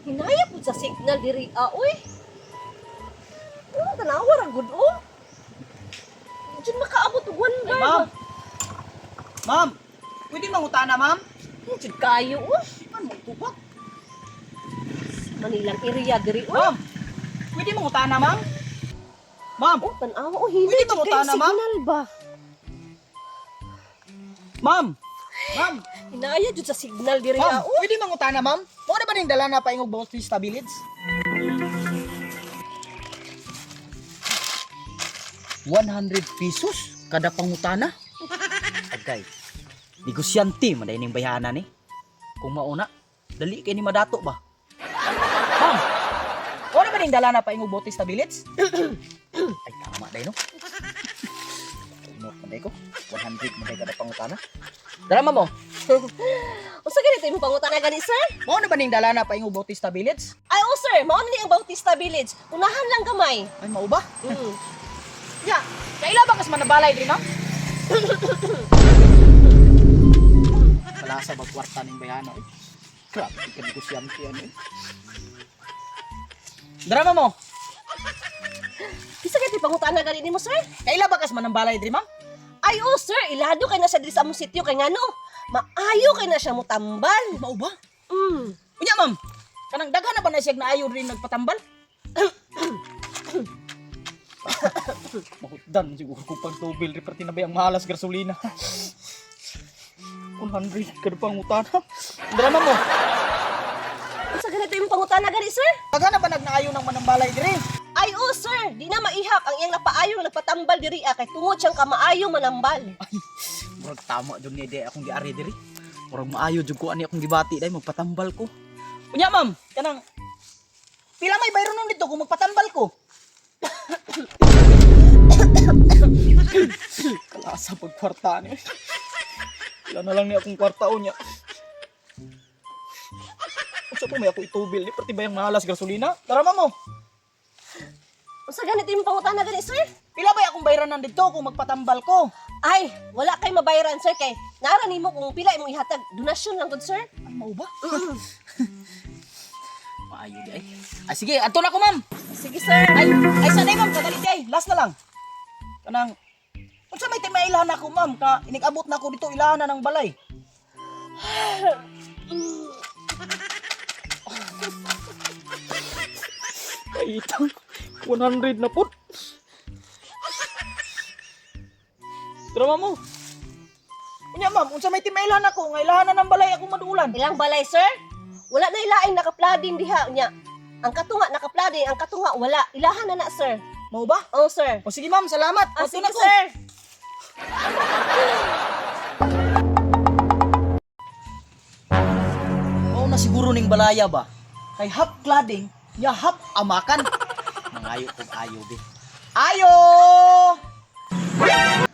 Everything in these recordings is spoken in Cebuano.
Hinaya po sa signal diri ah, uy. Oh, tanawa ra gud oh. Diyan makaabot og one Ay, bar. ma'am. Ma'am, pwede mangutana, ma'am? Diyan kayo oh. Di man mo tubag. Manilang area diri oh. Ma'am, pwede mangutana, ma'am? Ma'am, Oh, tanawa oh, hinay Pwede jud kayo mangutana, ma'am? signal ba? Ma'am. Ma'am, Hinaya jud sa signal diri ma'am, ah, oh. pwede mangutana, ma'am? Mao na ba ning dala na paingog Bautista Village? 100 pesos kada pangutana. Agay. Negosyante man ning bayhana ni. Kung mauna, dali kay ni madato ba? Ma'am, mao na ba ning dala na paingog Bautista Village? Ay tama day no. Kumot man day ko. 100 man day kada pangutana. Dala mo. Unsa ganito imong pangutana gani, sir? Mao na ba ning dala na paingog Bautista Village? Ay, oh sir, mao na ni ang Bautista Village. Unahan lang gamay. Ay mao ba? Mm. Ya, kaila ba kas manabalay diri, ma'am? Wala sa bagkwarta ning bayano eh. Grabe ka negosyante ano eh. Drama mo. Kinsa gani pangutana gani nimo, sir? Kaila ba kas manambalay diri, ma'am? Ay, oh sir, ilado kay na siya diri sa among sityo kay ngano? Maayo kay na siya mutambal. Mao ba? Mm. Unya, ma'am. Kanang daghan na ba na siya naayo diri nagpatambal? Mahutdan siguro ko pagtubil ri perti na ba ang mahalas gasolina. 100 kada pangutana. Drama mo. Unsa ganito imong pangutana gani, sir? Daghan na ba nagnaayo ng manambalay diri? Ay, oh sir, di na maihap ang iyang napaayo nga nagpatambal diri ah, kay tungod siyang kamaayo manambal. Ay, murag tama jud ni day akong giari diri. Murag maayo jud ko ani akong gibati day magpatambal ko. Unya ma'am, kanang pila may bayro nun dito kung magpatambal ko? Kalasa pag kwarta ni. Pila na lang ni akong kwarta unya. Unsa po may ako itubil ni perti bayang mahalas gasolina? Tara ma'am mo. Unsa ganito imong pangutana gani, sir? Pila bay akong bayranan dito kung magpatambal ko? Ay, wala kay mabayaran, sir, kay naara nimo kung pila imong ihatag, donasyon lang gud, sir. Ay, mao ba? Maayo di ay. Ay sige, adto na ko ma'am. Sige, sir. Ay, ay sanay ma'am, kadali di ay. Last na lang. Kanang unsa may timailahan ako ma'am ka inig-abot na ako dito ilahan na ng balay. Ay, itang 100 na po. Drama mo. Unya ma'am, unsa may timailahan ako nga ilahan na ng balay ako maduulan. Ilang balay, sir? Wala na ilaing nakaplading diha nya. Ang katunga nakaplading, ang katunga wala. Ilahan na na, sir. Mao ba? Oh, sir. O sige ma'am, salamat. Ah, Adto sige, na ko. sir. Mao na siguro ning balaya ba? Kay half cladding, nya half amakan. Mangayo kog ayo be. Ayo!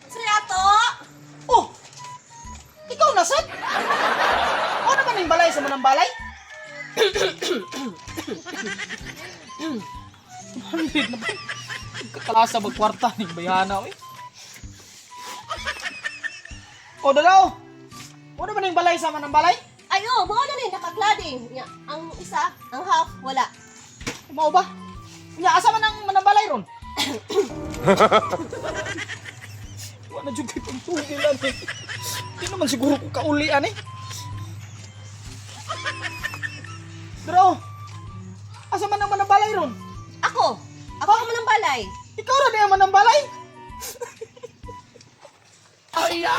Sir Ato! Oh! Ikaw na sad? Mao na ba ning balay sa manang balay? 100 na ba? Kakalasa mag kwarta ning bayana oy. O dalaw. Mao na ba ning balay sa manang balay? Ay, oh, mao na ni nakaklading. Nya, ang isa, ang half, wala. Mao ba? Nya asa man ang manambalay ron? Wala na jud kay pagtugil ani. Di naman siguro ko kauli ani. Pero asa man ang manambalay ron? Ako! Ako ang manang balay. Ikaw ra di ang manambalay? Ay, ah.